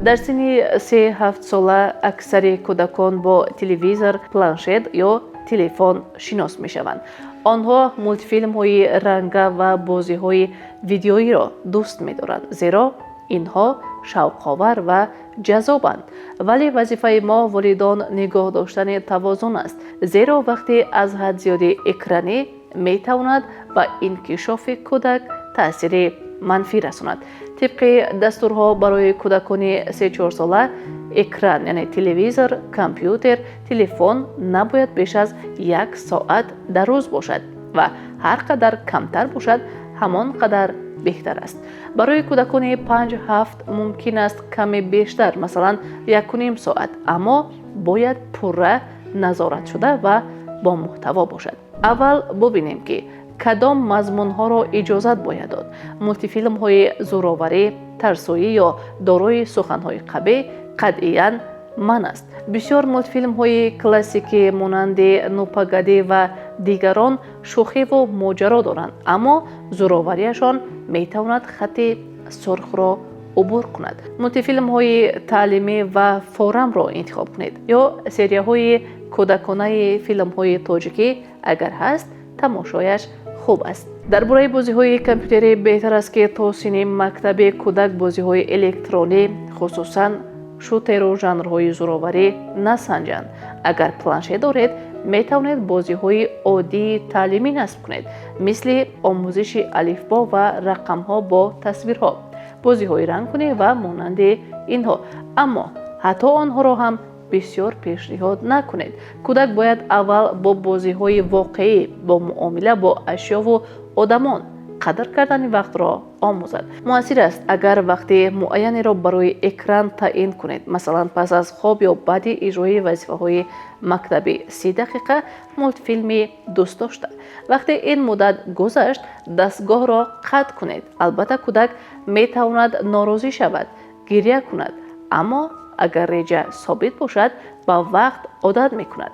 Дар синни 3-7 сола аксари кӯдакон бо телевизор, планшет ё телефон шинос мешаванд. Онҳо мултфилмҳои ранга ва бозиҳои видеоиро дӯст медоранд, зеро инҳо шавқовар ва ҷаззобанд. Вале вазифаи мо, волидон, нигоҳ доштани тавозун аст, зеро вақти аз ҳад зиёди экранӣ метавонад ба инкишофи кӯдак таъсири манфӣ расонад. Тибқи дастурҳо, барои кӯдакони 3-4 сола экран, яъне телевизор, компютер, телефон, набояд беш аз як соат дар рӯз бошад ва ҳар қадар камтар бошад, ҳамон қадар беҳтар аст. Барои кӯдакони 5-7 мумкин аст каме бештар, масалан, 1,5 соат, аммо бояд пурра назоратшуда ва бо муҳтаво бошад. Аввал бубинем, ки кадом мазмунҳоро иҷозат бояд дод. Мултифилмҳои зӯроварӣ, тарсоӣ ё дорои суханҳои қабеҳ қатъиян манъ аст. Бисёр мултфилмҳои классикӣ, монанди «Ну погоди» ва дигарон, шӯхиву моҷаро доранд, аммо зӯровариашон метавонад хатти сурхро убур кунад. Мултифилмҳои таълимӣ ва форамро интихоб кунед ё серияҳои кӯдаконаи филмҳои тоҷикӣ, агар ҳаст, тамошояш хуб аст. Дар бораи бозиҳои компютерӣ, беҳтар аст, ки то синни мактабӣ кӯдак бозиҳои электронӣ, хусусан шутеру жанрҳои зӯроварӣ, насанҷанд. Агар планшет доред, метавонед бозиҳои оддии таълимӣ насб кунед, мисли омӯзиши алифбо ва рақамҳо бо тасвирҳо, бозиҳои рангкунӣ ва монанди инҳо, аммо ҳатто онҳоро ҳам бисёр пешниҳод накунед. Кӯдак бояд аввал бо бозиҳои воқеӣ, бо муомила бо ашёву одамон қадр кардани вақтро омӯзад. Муассир аст, агар вақти муайянеро барои экран таъин кунед, масалан, пас аз хоб ё баъди иҷрои вазифаҳои мактабӣ 30 дақиқа мултфилми дӯстдошта. Вақте ин муддат гузашт, дастгоҳро қатъ кунед. Албатта, кӯдак метавонад норозӣ шавад, гиря кунад, аммо агар реҷа собит бошад, ба вақт одат мекунад.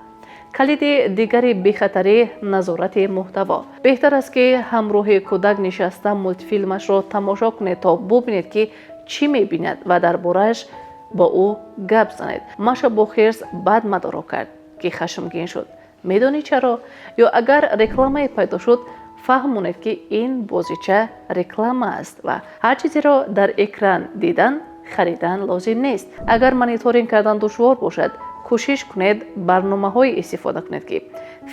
Калиди дигари бехатарӣ — назорати муҳтаво. Беҳтар аст, ки ҳамроҳи кӯдак нишаста мултфилмашро тамошо кунед, то бубинед, ки чӣ мебинад, ва дар борааш бо ӯ гап занед. «Маша бо хирс бад мадоро кард, ки хашмгин шуд. Медонӣ чаро?» Ё агар рекламае пайдо шуд, фаҳмонед, ки ин бозича реклама аст ва ҳар чизеро дар экран дидан харидан лозим нест. Агар мониторинг кардан душвор бошад, кӯшиш кунед барномаҳое истифода кунед, ки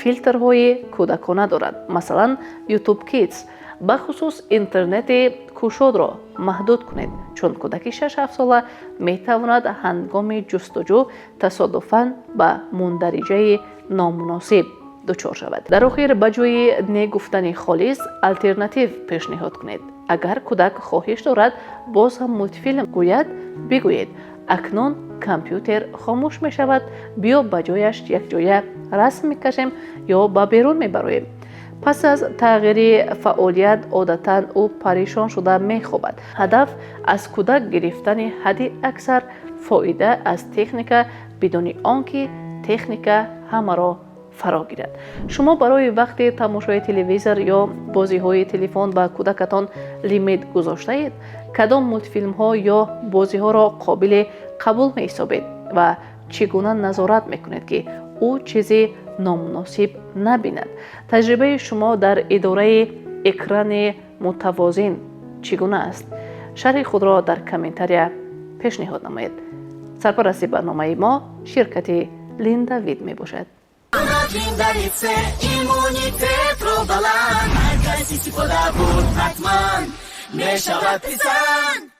филтрҳои кӯдакона дорад, масалан, YouTube Kids. Бахусус интернети кушодро маҳдуд кунед, чун кӯдаки 6-7 сола метавонад ҳангоми ҷустуҷӯ тасодуфан ба мундариҷаи номуносиб дучор шавад. Дар охир, ба ҷои не гуфтани холис алтернатив пешниҳод кунед. Агар кӯдак хоҳиш дорад боз ҳам мултфилм гӯяд, бигӯед: «Акнун компютер хомӯш мешавад, биё, ба ҷояш якҷоя расм мекашем ё ба берун мебароем». Пас аз тағйири фаъолият одатан ӯ парешон шуда мехобад. Ҳадаф аз кӯдак гирифтани ҳадди аксар фоида аз техника, бидуни он ки техника ҳамаро фаро гирад. Шумо барои вақти тамошои телевизор ё бозиҳои телефон ба кӯдакатон лимит гузоштаед? Кадом мултфилмҳо ё бозиҳоро қобили қабул меҳисобед ва чӣ гуна назорат мекунед, ки ӯ чизи номуносиб набинад? Таҷрибаи шумо дар идораи экрани мутавозин чӣ гуна аст? Шарҳи худро дар комментария пешниҳод намоед. Сарпарасти барномаи мо ширкати Линда Вид мебошад. Иммунитетро баланд, ҳар кас истифода бурд, ҳатман мешавад писанд.